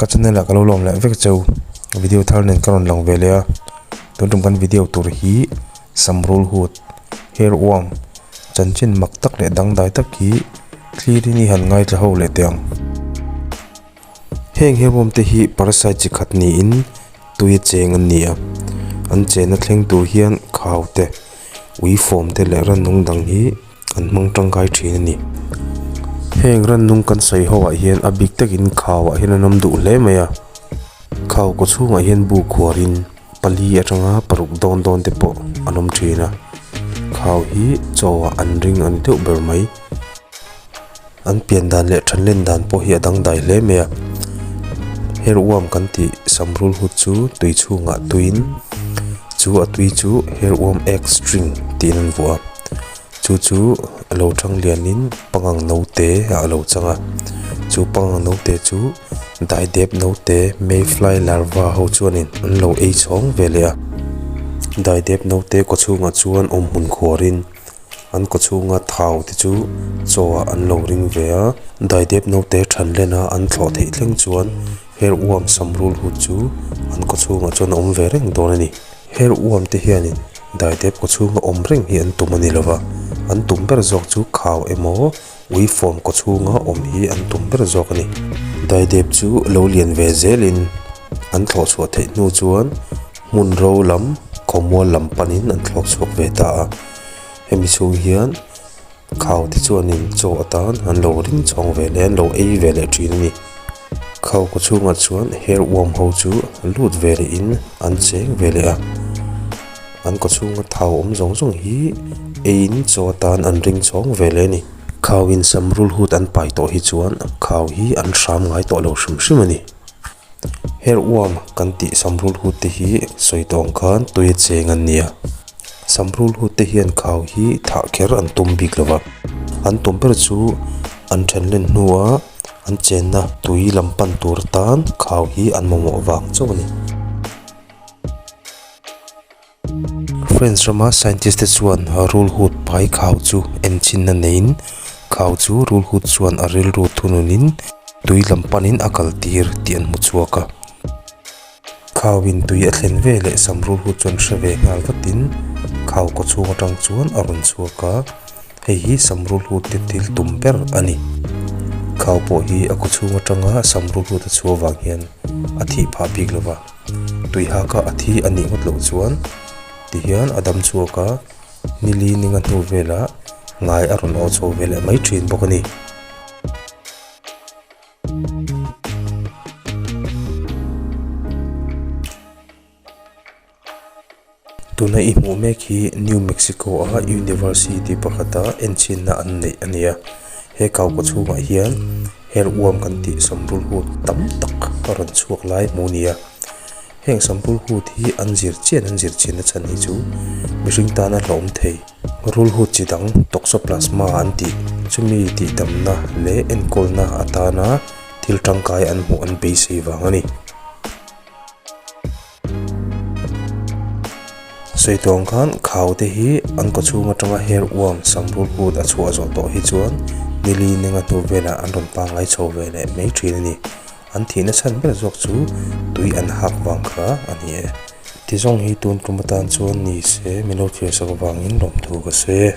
Ka channel ah ka lo lawm leh vek cheu. Video thar nen ka rawn lang ve leh a. Tun tum kan video tur hi Samrul Hut, Hair Worm, chanchin mak tak leh dangdai tak hi thlir in i han ngaithla ho leh teh ang. Heng hair worm te hi parasite chi khat niin tui a cheng an ni a. An chenna thleng tur hian khau te, ui fawm te leh rannung dang hi an hmang tangkai thin a ni. Heng rannung kan sawi ho ah hian a bik takin khau ah hian an awm duh hle mai a. Khau kaw chhungah hian bu khuarin pali atanga paruk dawn dawn te pawh an awm thin a. Khau hi chaw ah an ring a ni deuh ber mai. An pian dan leh thanlen dan pawh hi a dangdai hle mai a. Hairworm kan tih samrul hut chu tui chhungah tuiin chu a tui chu hairworm egg string tiin an vuah a. Chu chu a lo thang lianin pangang naute ah a lo chang a. Chu pangang naute chu daidep naute mayfly larva ho chuanin an lo ei chhawng ve leh a. Daidep naute kaw chhungah chuan awm hmun khuarin An kaw chhunga thau te chu chaw ah an lo ring ve a, daidep naute than len a an thlawh theih thleng chuan her uam samrul hut chu an kaw chhungah chuan a awm ve reng dawn a ni. Her uam te hianin daidep kaw chhunga awm reng hi an tum a ni lova, an tum ber zawk chu khau emaw ui fawm kaw chhunga awm hi an tum ber zawk a ni. Daidep chu lo lian ve zelin an thlawh chhuah theih hnu chuan hmun ro lam khawmual lam panin an thlawk chhuak ve ta a. Hemi chhung hian khau te chuanin chaw atan an lo ring chhawng ve leh an lo ei ve leh thin a ni. Khau kaw chhungah chuan hair worm ho chu lut ve leh in an cheng ve leh a. An kaw chhunga thau awm zawng zawng hi eiin chaw atan an ring chhawng ve leh a ni. Khau in samrul hut an pai tawh hi chuan khau hi an hram ngai tawh lo hrim hrim a ni. Hair worm kan tih samrul hut te hi sawi tawng khan tui a cheng an nia. Samrul hut te hian khau hi thah kher an tum bik lo va, an tum ber chu an then len hnua an chenna tui lam pan tur tan khau hi an mamawh vang chauh a ni. French rama scientist te chuan rulhut pai khau chu enchinna neiin khau chu rulhut chuan a rilru thununin tui lam panin a kal tir tih an hmu chhuak a. Khauin tui a thlen ve leh sam rulhut chuan hre ve nghal vatin khau kaw chhung atang chuan a rawn chhuak a, hei hi sam rulhut te thil tum ber a ni. Khau pawh hi a kaw chhung atanga sam rulhut a chhuah vang hian a thih phah bik lova. Tui hak a a thi a nih ngawt loh chuan tihian a dam chhuak a, nili ninga hnu velah ngai a rawn aw chho ve leh mai thin bawk a ni. Tuna i hmuh mek hi New Mexico a University pakhata enchhinna an neih a ni a, he kau kaw chhungah hian her uam kan tih samrul hut tam tak a rawn chhuak lai hmuh a ni a, heng samrul hut hi an zir chian an zir chian na chhan hi chu mihring tana hlauhawm thei rul hut chi dang toxoplasma an tih chumi tihdamna leh enkawlna atana thil tangkai an hmuh an beisei vang a ni. Sawi tawng khan khau te hi an kaw chhung atanga hair uam samrul hut a chhuah zawh tawh hi chuan nili nenga hnu velah an rawn pangngai chho ve leh mai thin a ni. An thihna chhan ber zawk chu tui an hak vang kha a ni e. Tizawng hi tun tum atan chuan ni se min lo thlir sak vangin lawmthu ka sawi e.